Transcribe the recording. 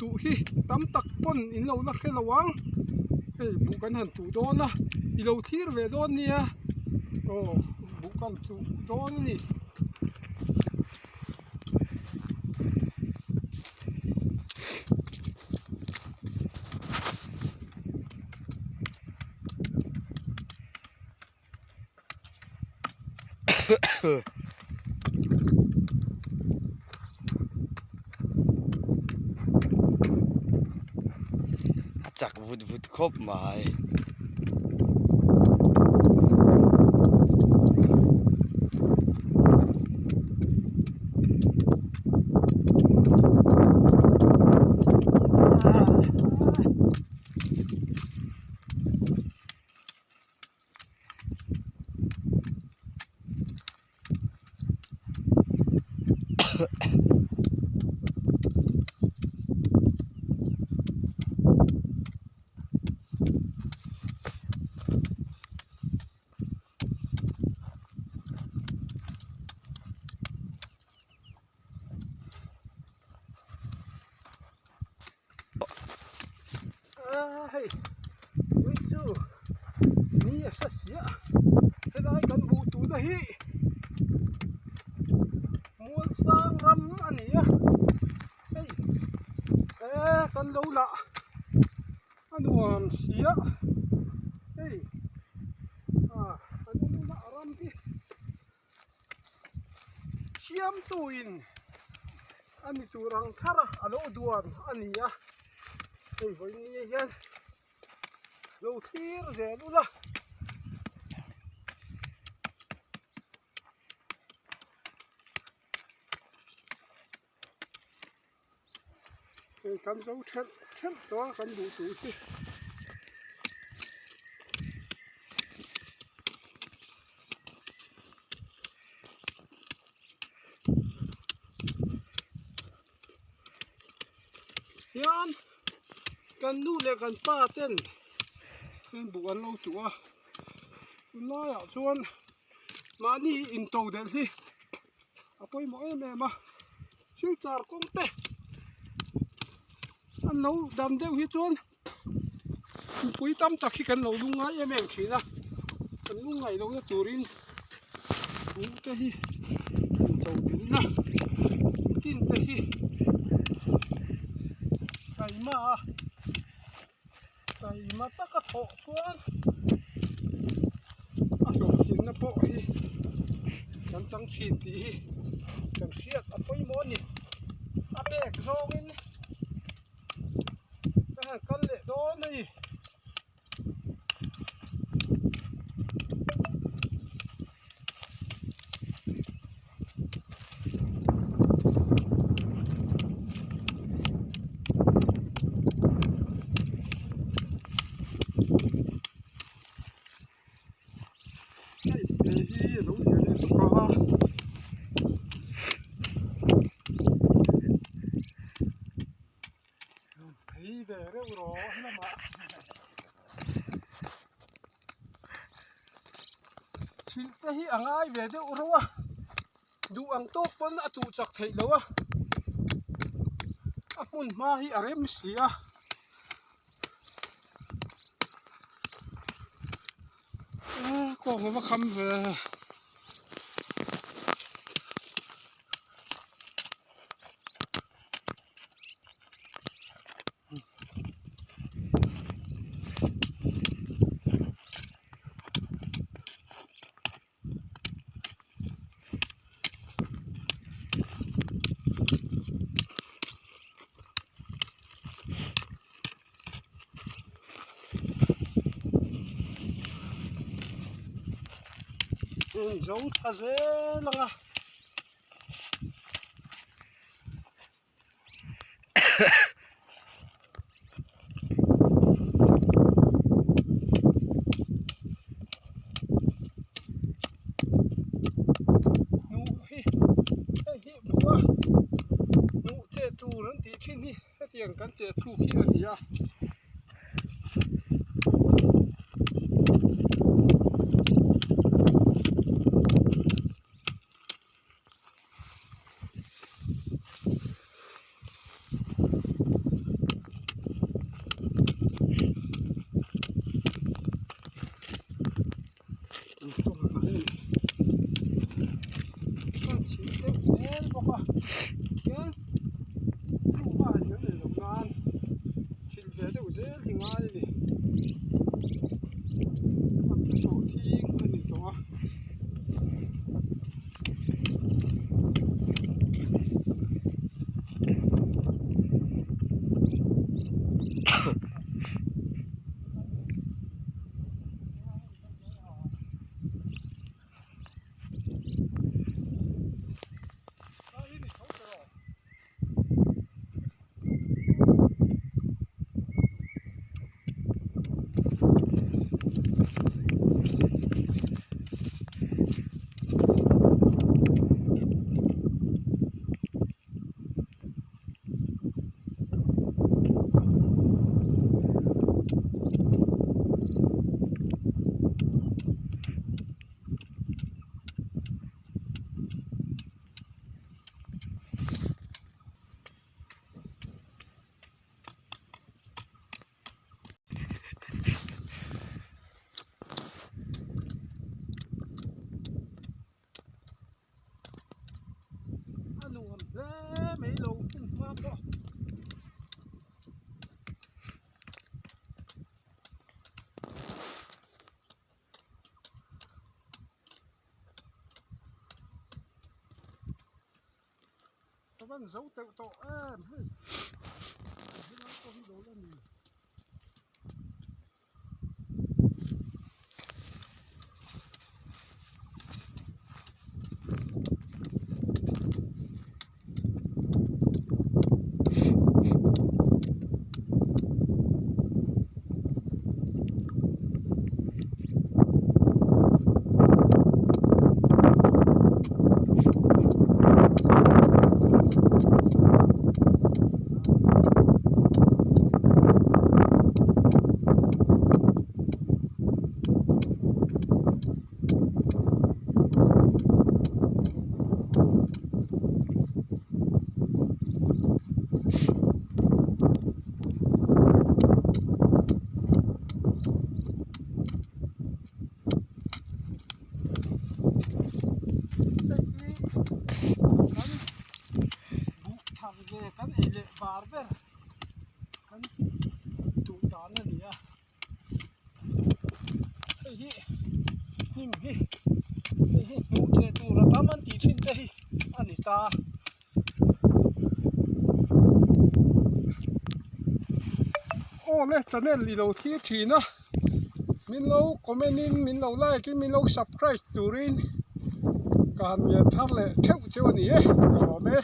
tuh hi tam tak pawn in lo la hre lo ang hei buh kan han tuh dawn a i lo thlir ve dawn nia aw buh kan tuh dawn a ni. A chak vut vut khawp mai. A hei tui chu ni a sa si a helai kan hmuh tuna hi mual sang ram a ni a hei he kan lo lah a nuam si a hei ah kan awm a ram hi. Siamtuin a ni tur ang thar a lo duan a ni a, hei vawiin hian lo thlir zel ula. Hei kan zo thelh thelh tawh a kan duh tur hi. Hian kan nu leh kan pa ten buh an lo tuh a tunlaiah chuan mahni into delh hi a pawimawh em em a silchar kawng te an lo dam deuh hi chuan mipui tam tak hi kan lo lungngai em em thin a kan lungngaih lohna turin buh te hi in to tel ila mitin te hi taima a taima taka thawh chuan a hlawhtlinna pawh hi kan chang thin tih hi kan hriat a pawimawh a ni a bag zawngin ka han kal leh dawn a ni. Hei hei hi a lo lian lutuk a. Phei ve reuh rawh lamah. Thil te hi a ngai ve deuh reuh a duh ang tawk pawn a tuh chak theih loh a a hmun hma hi a rem si a. Kawng a va kham ve. Zo tha zel ang a. Hnuh hi hei hi buh a hnuh che tur an tih thin hi hetiang kan che thluk hi a ni a. zel hi ngai a ni. Helam chu sawhthing a ni tawh a. A nuam hle mai lo hun hma pawh. Ka van zo teuh tawh em hei helai pawh hi lo la ni. Hei hi kan buh thar ve kan ei leh bar ber kan duh dan a ni a hei hi hnim hi hei hi hmuh theih tur a tam an tih thin te hi a ni ta. Aw le channel i lo thlir thin a min lo comment in min lo like in min lo subscribe turin ka han ngen thar leh theuh cheu a ni e ka lawm e.